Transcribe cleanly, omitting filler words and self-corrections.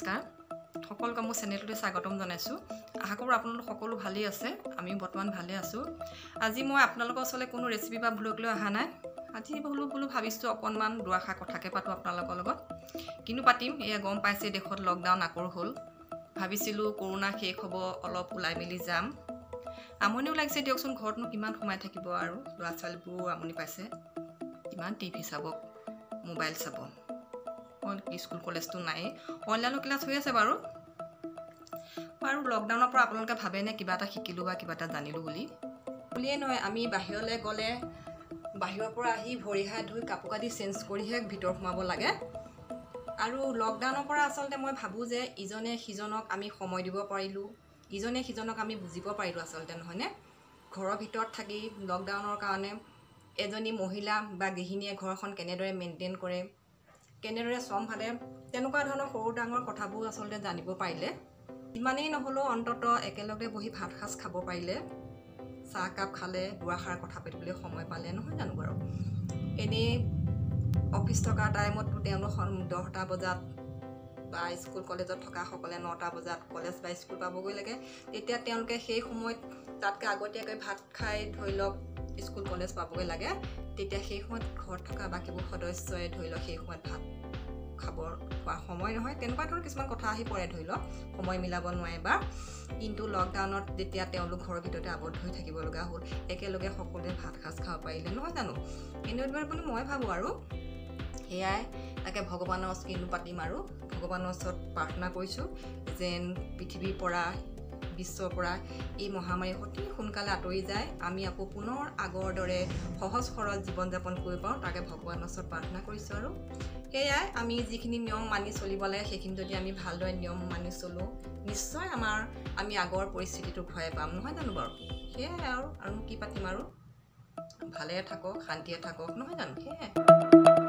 নমস্কাৰ সকলোকে মোৰ চেনেলটোলৈ স্বাগতম জনাইছোঁ। আশা কৰোঁ আপোনালোক সকলো ভালেই আছে, আমি বৰ্তমান ভালে আছোঁ। আজি মই আপোনালোকৰ ওচৰলৈ কোনো ৰেচিপি বা ভ্লগ লৈ অহা নাই। আজি বোলো ভাবিছোঁ অকণমান দুআষাৰ কথাকে পাতোঁ আপোনালোকৰ লগত। কিনো পাতিম, এয়া গম পাইছে দেশত লকডাউন আকৌ হ'ল। ভাবিছিলোঁ কৰোণা শেষ হ'ব, অলপ ওলাই মেলি যাম। আমনিও লাগিছে দিয়কচোন, ঘৰতনো কিমান সোমাই থাকিব আৰু ল'ৰা ছোৱালীবোৰো আমনি পাইছে, কিমান টিভি চাব, মোবাইল চাব। স্কুল কলেজটো নাই, অনলাইনো ক্লাছ হৈ আছে বাৰু। বাৰু লকডাউনৰ পৰা আপোনালোকে ভাবেনে কিবা এটা শিকিলোঁ বা কিবা এটা জানিলোঁ বুলি? বুলিয়ে নহয়, আমি বাহিৰলৈ গ'লে বাহিৰৰ পৰা আহি ভৰি হাত ধুই কাপোৰ কানি চেঞ্জ কৰিহে ভিতৰত সোমাব লাগে। আৰু লকডাউনৰ পৰা আচলতে মই ভাবোঁ যে ইজনে সিজনক আমি সময় দিব পাৰিলোঁ, ইজনে সিজনক আমি বুজিব পাৰিলোঁ আচলতে, নহয়নে? ঘৰৰ ভিতৰত থাকি লকডাউনৰ কাৰণে এজনী মহিলা বা গৃহিণীয়ে ঘৰখন কেনেদৰে মেইনটেইন কৰে, কেনেদৰে চম্ভালে, তেনেকুৱা ধৰণৰ সৰু ডাঙৰ কথাবোৰ আচলতে জানিব পাৰিলে। ইমানেই নহ'লেও অন্ততঃ একেলগে বহি ভাত সাঁজ খাব পাৰিলে, চাহকাপ খালে, দুআষাৰ কথা পাতিবলৈ সময় পালে, নহয় জানো বাৰু? এনেই অফিচ থকা টাইমততো তেওঁলোক 10টা বজাত বা স্কুল কলেজত থকাসকলে 9টা বজাত কলেজ বা স্কুল পাবগৈ লাগে। তেতিয়া তেওঁলোকে সেই সময়ত তাতকৈ আগতীয়াকৈ ভাত খাই ধৰি লওক স্কুল কলেজ পাবগৈ লাগে। তেতিয়া সেই সময়ত ঘৰত থকা বাকীবোৰ সদস্যই ধৰি লওক সেই সময়ত ভাত খাব খোৱা সময় নহয়, তেনেকুৱা ধৰণৰ কিছুমান কথা আহি পৰে, ধৰি লওক সময় মিলাব নোৱাৰে বা। কিন্তু লকডাউনত যেতিয়া তেওঁলোক ঘৰৰ ভিতৰতে আবদ্ধ হৈ থাকিব লগা হ'ল, একেলগে সকলোৱে ভাত সাঁজ খাব পাৰিলে, নহয় জানো? এনেদৰে বুলি মই ভাবোঁ আৰু। সেয়াই, তাকে ভগৱানৰ ওচৰত কিনো পাতিম আৰু, ভগৱানৰ ওচৰত প্ৰাৰ্থনা কৰিছোঁ যেন পৃথিৱীৰ পৰা, বিশ্বৰ পৰা এই মহামাৰী অতি সোনকালে আঁতৰি যায়, আমি আকৌ পুনৰ আগৰ দৰে সহজ সৰল জীৱন যাপন কৰিব পাৰোঁ, তাকে ভগৱানৰ ওচৰত প্ৰাৰ্থনা কৰিছোঁ আৰু। সেয়াই, আমি যিখিনি নিয়ম মানি চলিব লাগে সেইখিনি যদি আমি ভালদৰে নিয়ম মানি চলোঁ, নিশ্চয় আমি আগৰ পৰিস্থিতিটো ঘূৰাই পাম, নহয় জানো বাৰু? সেয়াই আৰু কি পাতিম আৰু, ভালে থাকক, শান্তিয়ে থাকক, নহয় জানো? সেয়াই।